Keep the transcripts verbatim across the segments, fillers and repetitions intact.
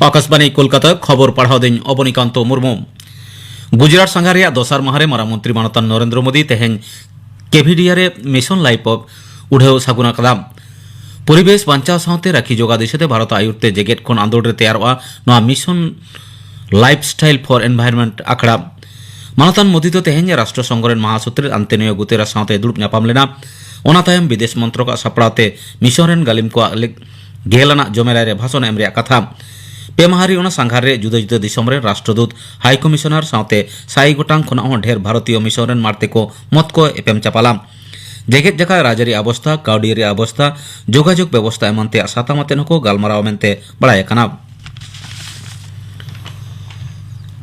ᱟᱠᱟᱥᱵᱟᱱᱤ ᱠᱳᱞᱠᱟᱛᱟ, ᱠᱷᱚᱵᱚᱨ ᱯᱟᱲᱦᱟᱣ ᱫᱟᱹᱧ ᱚᱵᱚᱱᱤᱠᱟᱱᱛᱚ ᱢᱩᱨᱢᱩ᱾ ᱜᱩᱡᱽᱨᱟᱴ ᱥᱟᱸᱜᱷᱟᱨ ᱨᱮᱭᱟᱜ ᱫᱚᱥᱟᱨ ᱢᱟᱦᱟ ᱨᱮ ᱢᱟᱨᱟᱝ ᱢᱚᱱᱛᱨᱤ ᱢᱟᱱᱚᱛᱟᱱ ᱱᱚᱨᱮᱱᱫᱨᱚ ᱢᱳᱫᱤ ᱛᱮᱦᱮᱧ ᱠᱮᱵᱷᱤᱰᱤᱭᱟ ᱨᱮ ᱢᱤᱥᱚᱱ ᱞᱟᱭᱤᱯᱷ ᱩᱰᱷᱟᱹᱣ ᱥᱟᱹᱜᱩᱱ ᱟᱠᱟᱫᱟ᱾ ᱯᱚᱨᱤᱵᱮᱥ ᱵᱟᱧᱪᱟᱣ ᱥᱟᱶᱛᱮ ᱨᱟᱹᱠᱷᱤ ᱡᱚᱜᱟᱣ ᱫᱤᱥᱟᱹᱛᱮ ᱵᱷᱟᱨᱚᱛ ᱟᱹᱭᱩᱨ ᱛᱮ ᱡᱮᱜᱮᱛ ᱠᱷᱚᱱ ᱟᱸᱫᱳᱲ ᱨᱮ ᱛᱮᱭᱟᱨᱚᱜᱼᱟ ᱱᱚᱣᱟ ᱢᱤᱥᱚᱱ ᱞᱟᱭᱤᱯᱷᱥᱴᱟᱭᱤᱞ ᱯᱷᱚᱨ ᱮᱱᱵᱷᱟᱭᱨᱱᱢᱮᱱᱴ ᱟᱠᱷᱲᱟ᱾ ᱢᱟᱱᱚᱛᱟᱱ ᱢᱳᱫᱤ ᱫᱚ ᱛᱮᱦᱮᱧ ᱨᱟᱥᱴᱨᱚ ᱥᱚᱝᱜᱷᱚ ᱨᱮᱱ ᱢᱟᱦᱟᱥᱚᱛᱨᱤ ᱟᱱᱛᱳᱱᱤᱭᱳ ᱜᱩᱛᱮᱨᱟᱥ ᱥᱟᱶᱛᱮ ᱫᱩᱲᱩᱵ ᱧᱟᱯᱟᱢ ᱞᱮᱱᱟ᱾ ᱚᱱᱟ ᱛᱟᱭᱚᱢ ᱵᱤᱫᱮᱥ ᱢᱚᱱᱛᱨᱚᱠ ᱟᱜ ᱥᱟᱯᱲᱟᱣ ᱛᱮ ᱢᱤᱥᱚᱱ ᱨᱮᱱ ᱜᱟᱹᱞᱤᱢ ᱠᱚᱣᱟᱜ ᱞᱮ-, ᱜᱮᱞ ᱟᱱᱟᱜ ᱡᱚᱢᱮᱞᱟᱭ ᱨᱮ ᱵᱷᱟᱥᱚᱱ ᱮᱢ ᱨᱮᱭᱟᱜ ᱠᱟᱛᱷᱟ᱾ ᱯᱮ ᱢᱟᱦᱟ ᱨᱮ ᱚᱱᱟ ᱥᱟᱸᱜᱷᱟᱨ ᱨᱮ ᱡᱩᱫᱟᱹ ᱡᱩᱫᱟᱹ ᱫᱤᱥᱚᱢ ᱨᱮᱱ ᱨᱟᱥᱴᱨᱚᱫᱩᱛ, ᱦᱟᱭ ᱠᱚᱢᱤᱥᱚᱱᱟᱨ ᱥᱟᱶᱛᱮ ᱥᱟᱭ ᱜᱚᱴᱟᱝ ᱠᱷᱚᱱᱟᱜ ᱦᱚᱸ ᱰᱷᱮᱨ ᱵᱷᱟᱨᱚᱛᱤᱭᱚ ᱢᱤᱥᱚᱱ ᱨᱮᱱ ᱢᱟᱬᱛᱮ ᱠᱚ ᱢᱚᱛ ᱠᱚ ᱮᱯᱮᱢ ᱪᱟᱯᱟᱞᱟ᱾ ᱡᱮᱜᱮᱛ ᱡᱟᱠᱟᱛ ᱨᱟᱡᱽᱟᱹᱨᱤ ᱚᱵᱚᱥᱛᱷᱟ, ᱠᱟᱹᱣᱰᱤᱭᱟᱹᱨᱤ ᱚᱵᱚᱥᱛᱷᱟ, ᱡᱳᱜᱟᱡᱳᱜᱽ ᱵᱮᱵᱚᱥᱛᱷᱟ ᱮᱢᱟᱱ ᱛᱮᱭᱟᱜ ᱥᱟᱛᱟᱢ ᱟᱛᱮ ᱦᱚᱸᱠᱚ ᱜᱟᱞᱢᱟᱨᱟᱣᱟ ᱢᱮᱱᱛᱮ ᱵᱟᱲᱟᱭ ᱟᱠᱟᱱᱟ᱾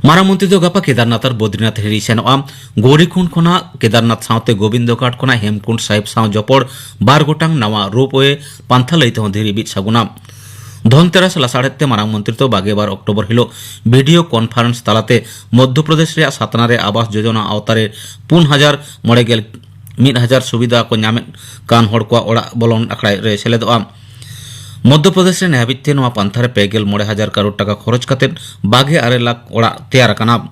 ᱢᱟᱨᱟᱝ ᱢᱚᱱᱛᱨᱤ ᱫᱚ ᱜᱟᱯᱟ ᱠᱮᱫᱟᱨᱱᱟᱛᱷ ᱟᱨ ᱵᱚᱫᱨᱤᱱᱟᱛᱷ ᱦᱤᱨᱤ ᱥᱮᱱᱚᱜᱼᱟ᱾ ᱜᱳᱨᱤᱠᱩᱱᱰ ᱠᱷᱚᱱᱟᱜ ᱠᱮᱫᱟᱨᱱᱟᱛᱷ ᱥᱟᱶᱛᱮ ᱜᱳᱵᱤᱱᱫᱚ ᱜᱷᱟᱴ ᱠᱷᱚᱱᱟᱜ ᱦᱮᱢᱠᱩᱱᱰ ᱥᱟᱦᱤᱵ ᱥᱟᱶ ᱡᱚᱯᱚᱲ ᱵᱟᱨ ᱜᱚᱴᱟᱝ ᱱᱟᱣᱟ ᱨᱳᱯ ᱳᱭᱮ ᱯᱟᱱᱛᱷᱟ ᱞᱟᱹᱭ ᱛᱮᱦᱚᱸ ᱫᱷᱤᱨᱤ ᱵᱤᱫ ᱥᱟᱹᱜᱩᱱᱟ᱾ ᱫᱷᱚᱱᱛᱮᱨᱟᱥ ᱞᱟᱥᱟᱲᱦᱮᱫ ᱛᱮ ᱢᱟᱨᱟᱝ ᱢᱚᱱᱛᱨᱤ ᱫᱚ ᱵᱟᱜᱮ ᱵᱟᱨ ᱚᱠᱴᱳᱵᱚᱨ ᱦᱤᱞᱳᱜ ᱵᱷᱤᱰᱤᱭᱳ ᱠᱚᱱᱯᱷᱟᱨᱮᱱᱥ ᱛᱟᱞᱟᱛᱮ ᱢᱚᱫᱽᱫᱷᱚ ᱯᱨᱚᱫᱮᱥ ᱨᱮᱭᱟᱜ ᱥᱟᱛᱱᱟ ᱨᱮ ᱟᱵᱟᱥ ᱡᱳᱡᱚᱱᱟ ᱟᱣᱛᱟ ᱨᱮ ᱯᱩᱱ ᱦᱟᱡᱟᱨ ᱢᱚᱬᱮ ᱜᱮᱞ ᱢᱤᱫ ᱦᱟᱡᱟᱨ ᱥᱩᱵᱤᱫᱷᱟ ᱠᱚ ᱧᱟᱢᱮᱫ ᱠᱟᱱ ᱦᱚᱲ ᱠᱚᱣᱟᱜ ᱚᱲᱟᱜ ᱵᱚᱞᱚᱱ ᱟᱠᱷᱲᱟ ᱨᱮ ᱥᱮᱞᱮᱫᱚᱜᱼᱟ᱾ ᱢᱚᱫᱽᱫᱷᱚ ᱯᱨᱚᱫᱮᱥ ᱨᱮ ᱱᱮ ᱦᱟᱹᱵᱤᱡ ᱛᱮ ᱱᱚᱣᱟ ᱯᱟᱱᱛᱷᱟ ᱨᱮ ᱯᱮ ᱜᱮᱞ ᱢᱚᱬᱮ ᱦᱟᱡᱟᱨ ᱠᱟᱨᱳᱲ ᱴᱟᱠᱟ ᱠᱷᱚᱨᱚᱪ ᱠᱟᱛᱮ ᱵᱟᱜᱮ ᱟᱨᱮ ᱞᱟᱠᱷ ᱚᱲᱟᱜ ᱛᱮᱭᱟᱨ ᱟᱠᱟᱱᱟ᱾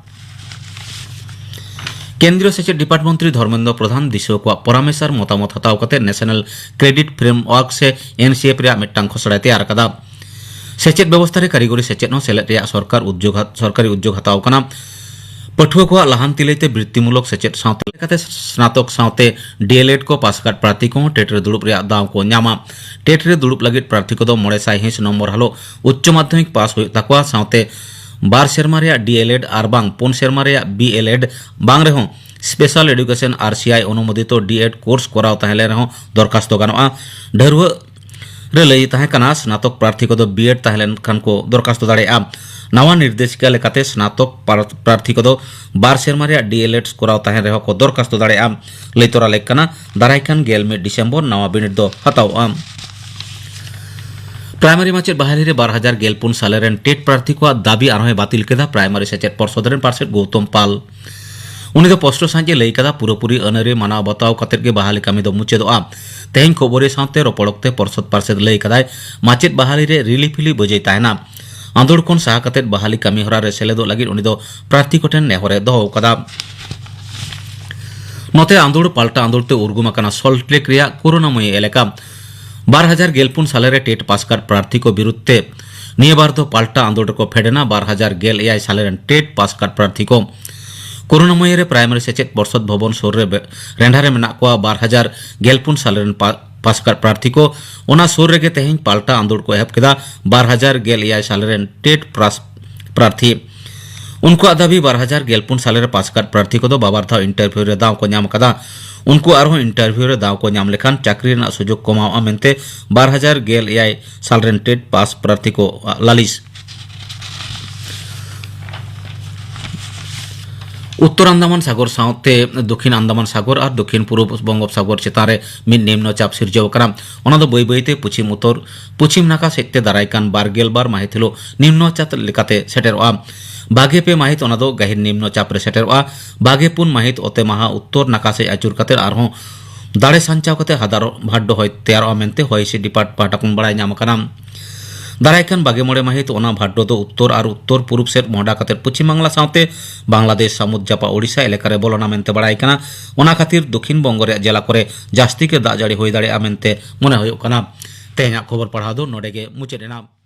ᱠᱮᱱᱫᱨᱤᱭᱚ ᱥᱮᱪᱮᱫ ᱰᱤᱯᱟᱨᱴ ᱢᱚᱱᱛᱨᱤ ᱫᱷᱚᱨᱢᱮᱱᱫᱨᱚ ᱯᱨᱚᱫᱷᱟᱱ ᱫᱤᱥᱩᱣᱟᱹ ᱠᱚᱣᱟᱜ ᱯᱚᱨᱟᱢᱮᱥ ᱟᱨ ᱢᱚᱛᱟᱢᱚᱛ ᱦᱟᱛᱟᱣ ᱠᱟᱛᱮ ᱱᱮᱥᱱᱟᱞ ᱠᱨᱮᱰᱤᱴ ᱯᱷᱨᱮᱢᱣᱟᱨᱠ ᱥᱮ ᱮᱱ ᱥᱤ ᱮᱯᱷ ᱨᱮᱭᱟᱜ ᱢᱤᱫᱴᱟᱝ ᱠᱷᱚᱥᱲᱟᱭ ᱛᱮᱭᱟᱨ ᱟᱠᱟᱫᱟ᱾ ᱥᱮᱪᱮᱫ ᱵᱮᱵᱚᱥᱛᱷᱟ ᱨᱮ ᱠᱟᱹᱨᱤᱜᱚᱨᱤ ᱥᱮᱪᱮᱫ ᱦᱚᱸ ᱥᱮᱞᱮᱫ ᱨᱮᱭᱟᱜ ᱥᱚᱨᱠᱟᱨ ᱩᱫᱽᱡᱳᱜᱽ ᱦᱟᱛ-, ᱥᱚᱨᱠᱟᱨᱤ ᱩᱫᱽᱡᱳᱜᱽ ᱦᱟᱛᱟᱣ ᱠᱟᱱᱟ᱾ ᱯᱟᱹᱴᱷᱩᱣᱟᱹ ᱠᱚᱣᱟᱜ ᱞᱟᱦᱟᱱᱛᱤ ᱞᱟᱹᱭᱛᱮ ᱵᱨᱤᱛᱛᱤᱢᱩᱞᱚᱠ ᱥᱮᱪᱮᱫ ᱥᱟᱶᱛᱮ ᱞᱮᱠᱟᱛᱮ ᱥᱱᱟᱛᱚᱠ ᱥᱟᱶᱛᱮ ᱰᱤ ᱮᱞ ᱮᱰ ᱠᱚ ᱯᱟᱥ ᱟᱠᱟᱫ ᱯᱨᱟᱨᱛᱷᱤ ᱠᱚᱦᱚᱸ ᱴᱮᱴ ᱨᱮ ᱫᱩᱲᱩᱵ ᱨᱮᱭᱟᱜ ᱫᱟᱣ ᱠᱚ ᱧᱟᱢᱟ᱾ ᱴᱮᱴ ᱨᱮ ᱫᱩᱲᱩᱵ ᱞᱟᱹᱜᱤᱫ ᱯᱨᱟᱨᱛᱷᱤ ᱠᱚᱫᱚ ᱢᱚᱬᱮ ᱥᱟᱭ ᱦᱤᱸᱥ ᱱᱚᱢᱵᱚᱨ ᱦᱟᱞᱚᱜ ᱩᱪᱪᱚ ᱢᱟᱫᱽᱫᱷᱚᱢᱤᱠ ᱯᱟᱥ ᱦᱩᱭᱩᱜ ᱛᱟᱠᱚᱣᱟ, ᱥᱟᱶᱛᱮ ᱵᱟᱨ ᱥᱮᱨᱢᱟ ᱨᱮᱭᱟᱜ ᱰᱤ ᱮᱞ ᱮᱰ ᱟᱨ ᱵᱟᱝ ᱯᱩᱱ ᱥᱮᱨᱢᱟ ᱨᱮᱭᱟᱜ ᱵᱤ ᱮᱞ ᱮᱰ ᱵᱟᱝ ᱨᱮᱦᱚᱸ ᱥᱯᱮᱥᱟᱞ ᱮᱰᱩᱠᱮᱥᱚᱱ ᱟᱨ ᱥᱤ ᱟᱭ ᱚᱱᱩᱢᱳᱫᱤᱛᱚ ᱰᱤ ᱮᱰ ᱠᱳᱨᱥ ᱠᱚᱨᱟᱣ ᱛᱟᱦᱮᱸ ᱞᱮᱱ ᱨᱮᱦᱚᱸ ᱫᱚᱨᱠᱷᱟᱥᱛᱚ ᱜᱟᱱᱚᱜᱼᱟ᱾ ᱰᱷᱟᱹᱨᱣᱟᱹᱜ ᱨᱮ ᱞᱟᱹᱭ ᱛᱟᱦᱮᱸ ᱠᱟᱱᱟ, ᱥᱱᱟᱛᱚᱠ ᱯᱨᱟᱨᱛᱷᱤ ᱠᱚᱫᱚ ᱵᱤ ᱮᱰ ᱛᱟᱦᱮᱸ ᱞᱮᱱᱠᱷᱟᱱ ᱠᱚ ᱫᱚᱨᱠᱷᱟᱥᱛᱚ ᱫᱟᱲᱮᱭᱟᱜᱼᱟ᱾ ᱱᱟᱣᱟ ᱱᱤᱨᱫᱮᱥᱤᱠᱟ ᱞᱮᱠᱟᱛᱮ ᱥᱱᱟᱛᱚᱠ ᱯᱟᱨ-, ᱯᱨᱟᱨᱛᱷᱤ ᱠᱚᱫᱚ ᱵᱟᱨ ᱥᱮᱨᱢᱟ ᱨᱮᱭᱟᱜ ᱰᱤ ᱮᱞ ᱮᱰ ᱠᱚᱨᱟᱣ ᱛᱟᱦᱮᱸ ᱨᱮᱦᱚᱸ ᱠᱚ ᱫᱚᱨᱠᱷᱟᱥᱛᱚ ᱫᱟᱲᱮᱭᱟᱜᱼᱟ᱾ ᱞᱟᱹᱭ ᱛᱚᱨᱟ ᱞᱮᱠ ᱠᱟᱱᱟ, ᱫᱟᱨᱟᱭ ᱠᱟᱱ ᱜᱮᱞ ᱢᱤᱫ ᱰᱤᱥᱮᱢᱵᱚᱨ ᱱᱟᱣᱟ ᱵᱤᱱᱤᱰ ᱫᱚ ᱦᱟᱛᱟᱣᱚᱜᱼᱟ᱾ ᱯᱨᱟᱭᱢᱟᱨᱤ ᱢᱟᱪᱮᱫ ᱵᱟᱦᱟᱞᱤ ᱨᱮ ᱵᱟᱨ ᱦᱟᱡᱟᱨ ᱜᱮᱞ ᱯᱩᱱ ᱥᱟᱞᱮ ᱨᱮᱱ ᱴᱮᱴ ᱯᱨᱟᱨᱛᱷᱤ ᱠᱚᱣᱟᱜ ᱫᱟᱹᱵᱤ ᱟᱨᱦᱚᱸᱭ ᱵᱟᱹᱛᱤᱞ ᱠᱮᱫᱟ ᱯᱨᱟᱭᱢᱟᱨᱤ ᱥᱮᱪᱮᱫ ᱯᱚᱨᱥᱚᱫ ᱨᱮᱱ ᱯᱟᱨᱥᱮᱛ ᱜᱳᱣᱛᱚᱢ ᱯᱟᱞ᱾ ᱩᱱᱤ ᱫᱚ ᱯᱚᱥᱴᱚ ᱥᱟᱺᱦᱤᱡ ᱮ ᱞᱟᱹᱭ ᱠᱟᱫᱟ, ᱯᱩᱨᱟᱹᱯᱩᱨᱤ ᱟᱹᱱ ᱟᱹᱨᱤ ᱢᱟᱱᱟᱣ ᱵᱟᱛᱟᱣ ᱠᱟᱛᱮᱫ ᱜᱮ ᱵᱟᱦᱟᱞᱤ ᱠᱟᱹᱢᱤ ᱫᱚ ᱢᱩᱪᱟᱹᱫᱚᱜᱼᱟ᱾ ᱛᱮᱦᱮᱧ ᱠᱷᱚᱵᱚᱨᱤᱭᱟᱹ ᱥᱟᱶᱛᱮ ᱨᱚᱯᱚᱲ ᱚᱠᱛᱮ ᱯᱚᱨᱥᱚᱫ ᱯᱟᱨᱥᱮᱛ ᱞᱟᱹᱭ ᱠᱟᱫᱟᱭ, ᱢᱟᱪᱮᱫ ᱵᱟᱦᱟᱞᱤ ᱨᱮ ᱨᱤᱞᱤᱯᱷᱤᱞᱤ ᱵᱟᱹᱡᱟᱹᱭ ᱛᱟᱦᱮᱱᱟ᱾ ᱟᱸᱫᱳᱲ ᱠᱷᱚᱱ ᱥᱟᱦᱟ ᱠᱟᱛᱮ ᱵᱟᱦᱟᱞᱤ ᱠᱟᱹᱢᱤ ᱦᱚᱨᱟ ᱨᱮ ᱥᱮᱞᱮᱫᱚᱜ ᱞᱟᱹᱜᱤᱫ ᱩᱱᱤ ᱫᱚ ᱯᱨᱟᱨᱛᱷᱤ ᱠᱚ ᱴᱷᱮᱱ ᱱᱮᱦᱚᱨ ᱮ ᱫᱚᱦᱚ ᱟᱠᱟᱫᱟ᱾ ᱱᱚᱛᱮ ᱟᱸᱫᱳᱲ ᱯᱟᱞᱴᱟ ᱟᱸᱫᱳᱲ ᱛᱮ ᱩᱨᱜᱩᱢ ᱟᱠᱟᱱᱟ ᱥᱚᱞᱴ ᱞᱮᱠ ᱨᱮᱭᱟᱜ ᱠᱚᱨᱩᱱᱟᱢᱚᱭᱤ ᱮᱞᱟᱠᱟ᱾ ᱵᱟᱨ ᱦᱟᱡᱟᱨ ᱜᱮᱞ ᱯᱩᱱ ᱥᱟᱞᱮ ᱨᱮ ᱴᱮᱴ ᱯᱟᱥ ᱠᱟᱨᱰ ᱯᱨᱟᱨᱛᱷᱤ ᱠᱚ ᱵᱤᱨᱩᱫᱷ ᱛᱮ ᱱᱤᱭᱟᱹ ᱵᱟᱨ ᱫᱚ ᱯᱟᱞᱴᱟ ᱟᱸᱫᱳᱲ ᱨᱮᱠᱚ ᱯᱷᱮᱰ ᱮᱱᱟ ᱵᱟᱨ ᱦᱟᱡᱟᱨ ᱜᱮᱞ ᱮᱭᱟᱭ ᱥᱟᱞᱮ ᱨᱮᱱ ᱴᱮᱴ ᱯᱟᱥ ᱠᱟᱨᱰ ᱯᱨᱟᱨᱛᱷᱤ ᱠᱚ᱾ ᱠᱚᱨᱩᱱᱟᱢᱚᱭᱤ ᱨᱮ ᱯᱨᱟᱭᱢᱟᱨᱤ ᱥᱮᱪᱮᱫ ᱯᱚᱨᱥᱚᱫ ᱵᱷᱚᱵᱚᱱ ᱥᱩᱨ ᱨᱮ ᱵᱮ-, ᱨᱮᱸᱰᱷᱟ ᱨᱮ ᱢᱮᱱᱟᱜ ᱠᱚᱣᱟ ᱵᱟᱨ ᱦᱟᱡᱟᱨ ᱜᱮᱞ ᱯᱩᱱ ᱥᱟᱞᱮ ᱨᱮᱱ ᱯᱟ-, ᱯᱟᱥ ᱠᱟᱨᱰ ᱯᱨᱟᱨᱛᱷᱤ ᱠᱚ᱾ ᱚᱱᱟ ᱥᱩᱨ ᱨᱮᱜᱮ ᱛᱮᱦᱮᱧ ᱯᱟᱞᱴᱟ ᱟᱸᱫᱳᱲ ᱠᱚ ᱮᱦᱚᱵ ᱠᱮᱫᱟ ᱵᱟᱨ ᱦᱟᱡᱟᱨ ᱜᱮᱞ ᱮᱭᱟᱭ ᱥᱟᱞᱮ ᱨᱮᱱ ᱴᱮᱴ ᱯᱨᱟᱥ-, ᱯᱨᱟᱨᱛᱷᱤ᱾ ᱩᱱᱠᱩᱣᱟᱜ ᱫᱟᱹᱵᱤ, ᱵᱟᱨ ᱦᱟᱡᱟᱨ ᱜᱮᱞ ᱯᱩᱱ ᱥᱟᱞᱮ ᱨᱮ ᱯᱟᱥ ᱠᱟᱨᱰ ᱯᱨᱟᱨᱛᱷᱤ ᱠᱚᱫᱚ ᱵᱟᱵᱟᱨ ᱫᱷᱟᱣ ᱤᱱᱴᱟᱨᱵᱷᱤᱭᱩ ᱨᱮ ᱫᱟᱣ ᱠᱚ ᱧᱟᱢ ᱟᱠᱟᱫᱟ᱾ ᱩᱱᱠᱩ ᱟᱨᱦᱚᱸ ᱤᱱᱴᱟᱨᱵᱷᱤᱭᱩ ᱨᱮ ᱫᱟᱣ ᱠᱚ ᱧᱟᱢ ᱞᱮᱠᱷᱟᱱ ᱪᱟᱹᱠᱨᱤ ᱨᱮᱱᱟᱜ ᱥᱩᱡᱳᱜᱽ ᱠᱚᱢᱟᱣᱜᱼᱟ ᱢᱮᱱᱛᱮ ᱵᱟᱨ ᱦᱟᱡᱟᱨ ᱜᱮᱞ ᱮᱭᱟᱭ ᱥᱟᱞ ᱨᱮᱱ ᱴᱮᱴ ᱯᱟᱥ ᱯᱨᱟᱨᱛᱷᱤ ᱠᱚᱣᱟᱜ ᱞᱟᱹᱞᱤᱥ᱾ ᱩᱛᱛᱚᱨ ᱟᱱᱫᱟᱢᱟᱱ ᱥᱟᱜᱚᱨ ᱥᱟᱶᱛᱮ ᱫᱚᱠᱷᱤᱱ ᱟᱱᱫᱟᱢᱟᱱ ᱥᱟᱜᱚᱨ ᱟᱨ ᱫᱚᱠᱷᱤᱱ ᱯᱩᱨᱩᱵ ᱵᱚᱝᱜᱳᱯ ᱥᱟᱜᱚᱨ ᱪᱮᱛᱟᱱ ᱨᱮ ᱢᱤᱫ ᱱᱤᱢᱱᱚ ᱪᱟᱯ ᱥᱤᱨᱡᱟᱹᱣ ᱟᱠᱟᱱᱟ᱾ ᱚᱱᱟ ᱫᱚ ᱵᱟᱹᱭ ᱵᱟᱹᱭ ᱛᱮ ᱯᱚᱪᱷᱤᱢ ᱩᱛᱛᱚᱨ ᱯᱚᱪᱷᱤᱢ ᱱᱟᱠᱷᱟ ᱥᱮᱫ ᱛᱮ ᱫᱟᱨᱟᱭ ᱠᱟᱱ ᱵᱟᱨ ᱜᱮᱞ ᱵᱟᱨ ᱢᱟᱹᱦᱤᱛ ᱦᱤᱞᱳᱜ ᱱᱤᱢᱱᱚ ᱪᱟᱯ ᱞᱮᱠᱟᱛᱮ ᱥᱮᱴᱮᱨᱚᱜᱼᱟ᱾ ᱵᱟᱜᱮ ᱯᱮ ᱢᱟᱹᱦᱤᱛ ᱚᱱᱟ ᱫᱚ ᱜᱟᱹᱦᱤᱨ ᱱᱤᱢᱱᱚ ᱪᱟᱯ ᱨᱮ ᱥᱮᱴᱮᱨᱚᱜᱼᱟ᱾ ᱵᱟᱜᱮ ᱯᱩᱱ ᱢᱟᱹᱦᱤᱛ ᱚᱛᱮ ᱢᱟᱦᱟ ᱩᱛᱛᱚᱨ ᱱᱟᱠᱷᱟ ᱥᱮᱫ ᱟᱹᱪᱩᱨ ᱠᱟᱛᱮ ᱟᱨᱦᱚᱸ ᱫᱟᱲᱮ ᱥᱟᱧᱪᱟᱣ ᱠᱟᱛᱮ ᱦᱟᱫᱟᱨ ᱵᱷᱟᱰᱰᱚ ᱦᱚᱭ ᱛᱮᱭᱟᱨᱚᱜᱼᱟ ᱢᱮᱱᱛᱮ ᱦᱚᱭ ᱦᱤᱸᱥᱤᱫ ᱰᱤᱯᱟᱨᱴ ᱯᱟᱦᱴᱟ ᱠᱷᱚᱱ ᱵᱟᱲᱟᱭ ᱧᱟᱢ ᱟᱠᱟᱱᱟ᱾ ᱫᱟᱨᱟᱭ ᱠᱟᱱ ᱵᱟᱜᱮ ᱢᱚᱬᱮ ᱢᱟᱹᱦᱤᱛ ᱚᱱᱟ ᱵᱷᱟᱰᱰᱚ ᱫᱚ ᱩᱛᱛᱚᱨ ᱟᱨ ᱩᱛᱛᱚᱨ ᱯᱩᱨᱩᱵ ᱥᱮᱫ ᱢᱚᱦᱰᱟ ᱠᱟᱛᱮ ᱯᱚᱪᱷᱤᱢ ᱵᱟᱝᱞᱟ ᱥᱟᱶᱛᱮ ᱵᱟᱝᱞᱟᱫᱮᱥ ᱥᱟᱹᱢᱩᱫ ᱡᱟᱯᱟᱜ ᱳᱰᱤᱥᱟ ᱮᱞᱟᱠᱟ ᱨᱮ ᱵᱚᱞᱚᱱᱟ ᱢᱮᱱᱛᱮ ᱵᱟᱲᱟᱭ ᱠᱟᱱᱟ᱾ ᱚᱱᱟ ᱠᱷᱟᱹᱛᱤᱨ ᱫᱚᱠᱷᱤᱱ ᱵᱚᱝᱜᱚ ᱨᱮᱭᱟᱜ ᱡᱮᱞᱟ ᱠᱚᱨᱮ ᱡᱟᱹᱥᱛᱤ ᱜᱮ ᱫᱟᱜ ᱡᱟᱹᱲᱤ ᱦᱩᱭ ᱫᱟᱲᱮᱭᱟᱜᱼᱟ ᱢᱮᱱᱛᱮ ᱢᱚᱱᱮ ᱦᱩᱭᱩᱜ ᱠᱟᱱᱟ᱾ ᱛᱮᱦᱮᱧᱟᱜ ᱠᱷᱚᱵᱚᱨ ᱯᱟᱲᱦᱟᱣ ᱫᱚ ᱱᱚᱰᱮ ᱜᱮ ᱢᱩᱪᱟᱹᱫ ᱮᱱᱟ᱾